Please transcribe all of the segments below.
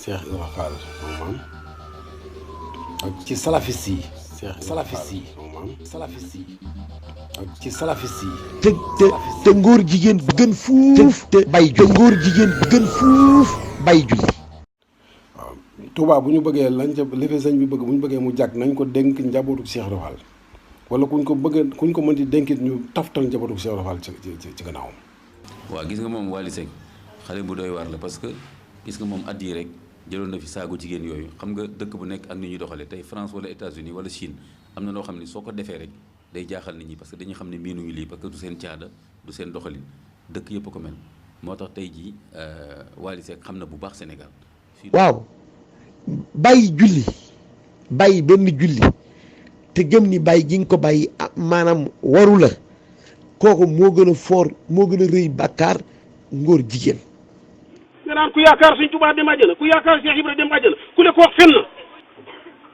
Cheikh Ibra Fall moom ak ci salafis yi Cheikh salafis yi moom salafis yi ak ci salafis yi te ngóor jigéen bu gën fuuf te bay julli te ngóor jigéen bu gën fuuf bay julli. waaw Touba bu ñu bëggee lañ ca li fi sëñ bi bëgg bu ñu bëggee mu jàkk nañ ko dénk njabootu Cheikh Ibra Fall wala kuñ ko mën di dénkit ñu taftal njabootu Cheikh Ibra Fall ci gannaawam. waaw gis nga moom Wally Seck xale bu doy waar la parce que gis nga moom at yi rek jëloon na fi saagu jigéen yooyu xam nga dëkk bu nekk ak ni ñuy doxalee tey France wala États-Unis wala Chine am na noo xam ne soo ko defee rek day jaaxal nit ñi parce que dañuy xam ne miinuñu lii parce que du seen caada du seen doxalin dëkk yëpp a ko mel moo tax tey jii Wally Seck xam na bu baax Sénégal. waaw bàyyi julli bàyyi benn julli te gëm ni bàyyi gi nga ko bàyyi maanaam waru la kooku moo gën a foor moo gën a rëy bàkkaar ngóor jigéen. nga naan ku yaakaar Sëñ Tuubaa dem àjjana ku yaakaar Cheikh Ibra dem àjjana ku ne ko wax fenn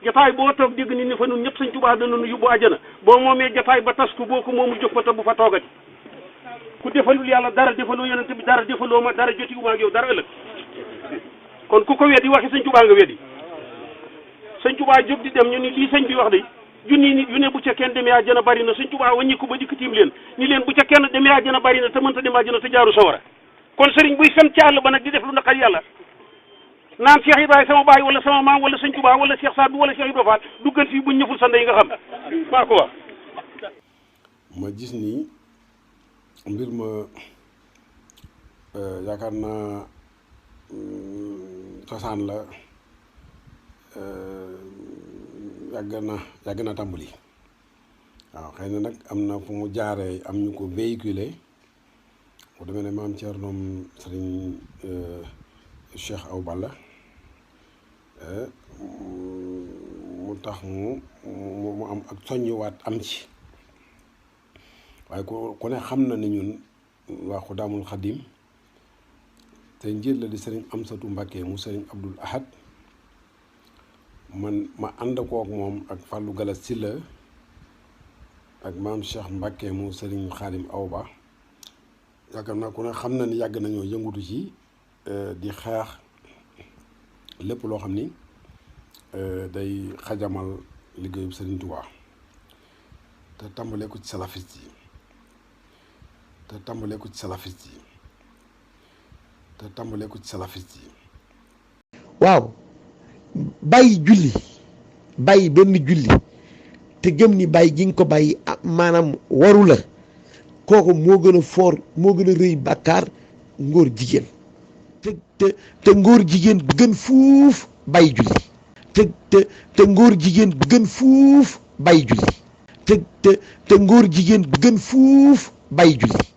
jataay boo toog dégg nit ñi fa nun ñëpp Sëñ Tuubaa danañu yóbbu àjjana boo moomee jataay ba tas ko boo ko moomu jóg fa te bu fa toogati ku defalul yàlla dara defaloo yonent bi dara defaloo ma dara jotiwuma ak yow dara ëllëg kon ku ko weddi waxi Sëñ Tuubaa nga weddi Sëñ Tuubaa jóg di dem ñu ni lii sëñ bi wax de junni nit yu ne bu ca kenn demee àjjana bari na Sëñ Tuubaa wàññi ko ba dikk tiim leen ni leen bu ca kenn demee àjjana bari na te mënta dem àjjana te jaaru sawara kon sëriñ buy fen ci àll ba nag di def lu naqar yàlla naan Cheikh Ibrahima sama baay wala sama maam wala Sëñ Tuubaa wala Cheikh Saad bu wala Cheikh Ibrahima Fall duggal fii buñ ñëful sa ndey nga xam maa ko wax. ma gis ni mbir ma yaakaar naa cosaan la yàgg na tàmbali waaw xëy na nag am na fu mu jaaree am ñu ko véhiculé bu demee ne maam Thierno Sëriñ Cheikh Awa Balla mu tax mu am ak soññiwaat am ci waaye ku ne xam na ni ñun waa Xudaamul Xadim te njiit la di Sëriñ Amsatu Mbàkke mu Sëriñ Abdul Ahad man ma ànd kook moom ak Fallou Galas Silla ak maam Cheikh Mbàkke mu Sëriñ Xaadim Awa Ba yaakaar naa ku ne xam na ni yàgg nañoo yëngutu ci di xeex lépp loo xam ni day xajamal liggéeyu Sëriñ Tuubaa te tàmbalee ko ci salafiste yi te tàmbalee ko ci salafiste yi te tàmbalee ko ci salafiste yi. waaw bàyyi julli bàyyi benn julli te gëm ni bàyyi gi nga ko bàyyi maanaam waru la kooku moo gën a foor moo gën a rëy bàkkaar ngóor jigéen te ngóor jigéen bu gën fuuf bàyyi julli te ngóor jigéen bu gën fuuf bàyyi julli te ngóor jigéen bu gën fuuf bàyyi julli.